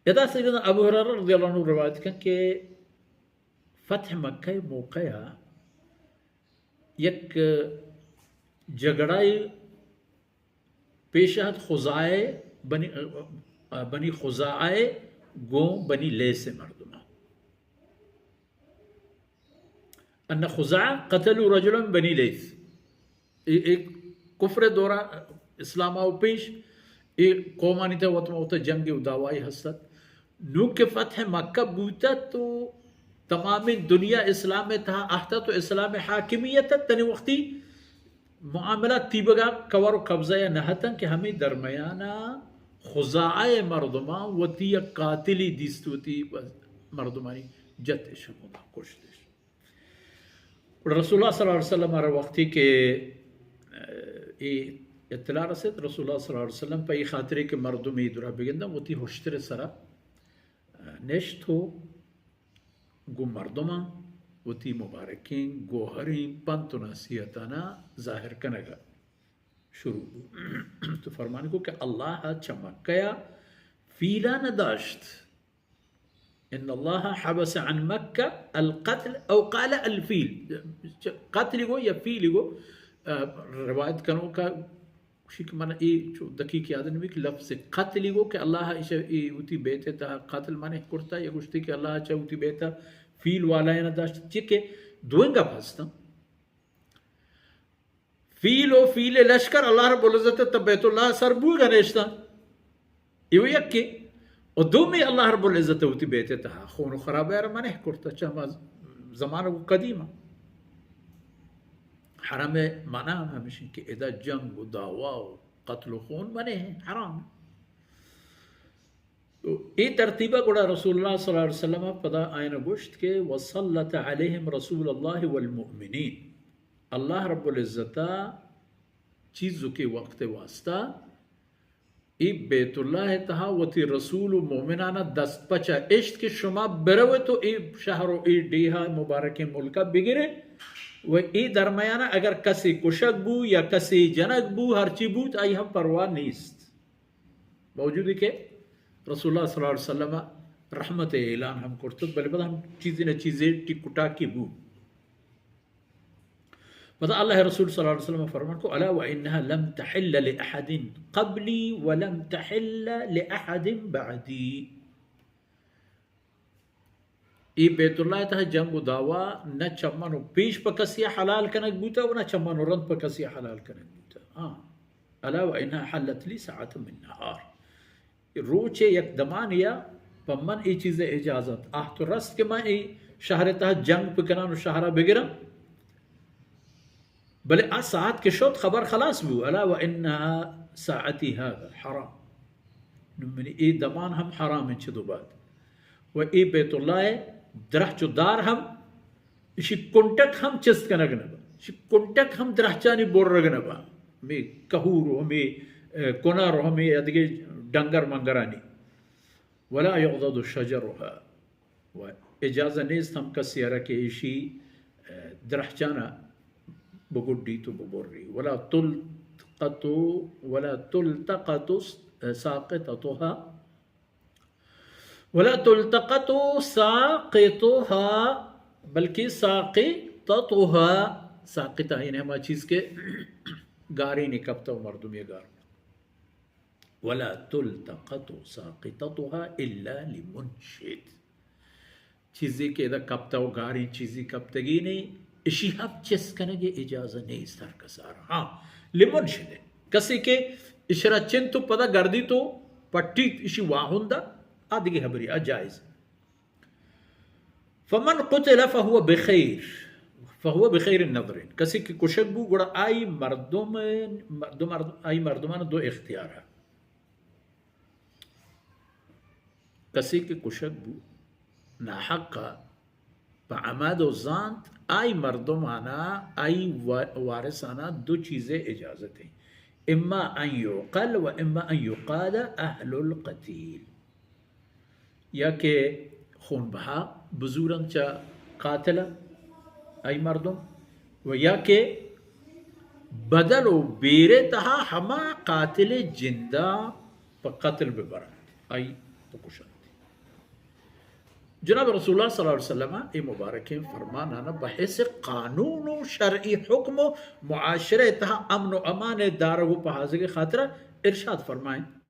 ادا سیدنا ابو ہریرہ رضی اللہ عنہ روایت کن کہ فتح مکہ موقع یک جھگڑا پیش ات خزاعہ، بنی، بنی خزاعہ گوں بنی لیث مردمان۔ ان خزاعہ قتلوا رجلا من بنی لیث۔ اے، اے کفر دوران اسلام آو پیش، اے قومانی تہ وت وت جنگ و دعوائی ہستت۔ نوں کہ فتح مکہ بوتت تو تمامیں دنیا اسلام تہا اہتت و اسلام حاکمیت ات، تنی وقتی معاملات تیبگا کور و قبضہ یا نہ اتن کہ ہمیں درمیانا خزاعہ مردمان وتی یک قاتلی دیست، وتی مردمانی جتش ہمودا کشتش۔ رسول اللہ صلی اللہ علیہ وسلم را وقتی کہ، اے اطلاع رسید، رسول اللہ صلی اللہ علیہ وسلم پہ ای خاطرے کہ مردم ای درا بگندن، وتی ہشتر سرا نشت و گوں مردماں وتی مبارکیں گوہریں پنت و نصیحتانا ظاہر کنگا شروع بو۔ تو فرمان کو کہ اللہ چہ مکہ فیلا نداشت۔ ان اللہ حبس عن مکہ القتل او قال الفیل۔ قتل گو یا فیل گو، آ، روایت کنو کا شیک من ای چو دقیق یاد نہیں کہ لفظ قتل گو کہ اللہ ایشہ ای وتی بیت تہا قتل منع کرتا یا گوشتی کہ اللہ چہ وتی بیت فیل والا نہ داشت، چی کہ دوئیں گپ ہستن۔ فیل و فیل لشکر اللہ رب العزت تہ بیت اللہ سر بوگا نشتن۔ ایو یکی۔ و دومی اللہ رب العزت وتی بیت تہا خون و خرابہ را منع کرتا، چہ ہما زمان و قدیم۔ حرم معنی ہم ہمیشن کہ ادا جنگ و دعوا و قتل و خون منع ہیں، حرام۔ تو اے ترتیبا گڑا رسول اللہ صلی اللہ علیہ وسلم پدا آئین گوشت کہ وسلط علیہم رسول اللہ والمؤمنین۔ اللہ رب العزت چیز کے وقت واسطہ اے بیت اللہ تہا وتی رسول و مومنانا دست پچا اشت کہ شما بروت و اے شہر و اے ڈیہا مبارکیں ملکا بگرے و اے درمیانا اگر کسی کشگ بو یا کسی جنگ بو، ہرچی بوت، آئی ہم پرواہ نیست۔ باوجود کہ رسول اللہ صلی اللہ علیہ وسلم رحمت اعلان ہم کرتت، بلے پدا ہم چیزی نہ چیزی ٹک و ٹاکی بو۔ پدا اللہ رسول صلی اللہ علیہ وسلم فرمان کو، الا وانها لم تحل لاحد قبلی ولم تحل لاحد بعدی۔ اے بیت اللہ تہا جنگ و دعوا نہ چمن و پیش پہ کسی حلال کنگ بوتا و نہ چمن و رند پہ کسی حلال کنگ بوتا۔ ہاں، الا وانها حلت لی ساعة من نهار۔ روچے یک دمانیا پہ من اے چیز اجازت آہت و رست کہ من اے شہر تہا جنگ بکنان و شہرا بگرم۔ بلے آ ساعت کہ شد، خبر خلاص بو، الا وانها ساعتی هذا حرام۔ نو منی اے دمان ہم حرام انت چہ دو بعد۔ و اے بیت اللہ درہچ و دار ہم، اشی کنٹک ہم چست کنگ نہ با، اشی کنٹک ہم درہچانی برگ نہ با، ہمے کہور و ہمے، اے، کنر و ہمے ادگہ ڈنگر منگرانی۔ ولا یعضد شجرها، و اجازہ نیست ہم کسی ءَ را کہ ایشی، اے، درہچانا بگڈیت و ببری۔ ولا تلتقط، ولا تلتقط ساقطتها، ولا تلتقط ساقطها، بلکہ ساقطتها، ساقطہ یعنی ہما چیز کہ گارینی کپتہ و مردمی گار۔ ولا تلتقط ساقطتها الا لمنشد۔ چیزے کہ ادا کپتہ و گاریں چیزے کپتگی نہ، اشی ہم چست کنگ اجازہ نیست ہر کسا را۔ ہاں، لمنشد، کسے کہ اشرا چنت و پدا گردیت و پٹیت اشی واہندا، آ دگہ ہبری، آ جائز۔ فمن قتل فهو بخیر، فهو بخیر النظرین۔ کسی کہ کشگ بو، گڑا آئی مردم، مردم، آئی مردمان دو اختیار ہے۔ کسی کہ کشگ بو، ناحق پہ عمد و زانت، آئی مردمانا، آئی وا-، وارثانا دو چیزے اجازت ہیں۔ اما ان یعقل و اما ان یقاد اہل القتیل۔ یا کہ خون بہا بزورنت چہ قاتل آئی مردم، و یا کہ بدل و بیرے تہا ہما قاتل جندا پہ قتل ببرنت، آئی بکشنت۔ جناب رسول اللہ صلی اللہ علیہ وسلم اے مبارکیں فرمانانا بحیث قانون و شرعی حکم و معاشرہ تہا امن و امان دارگ و پہازگ خاطرا ارشاد فرمائیں۔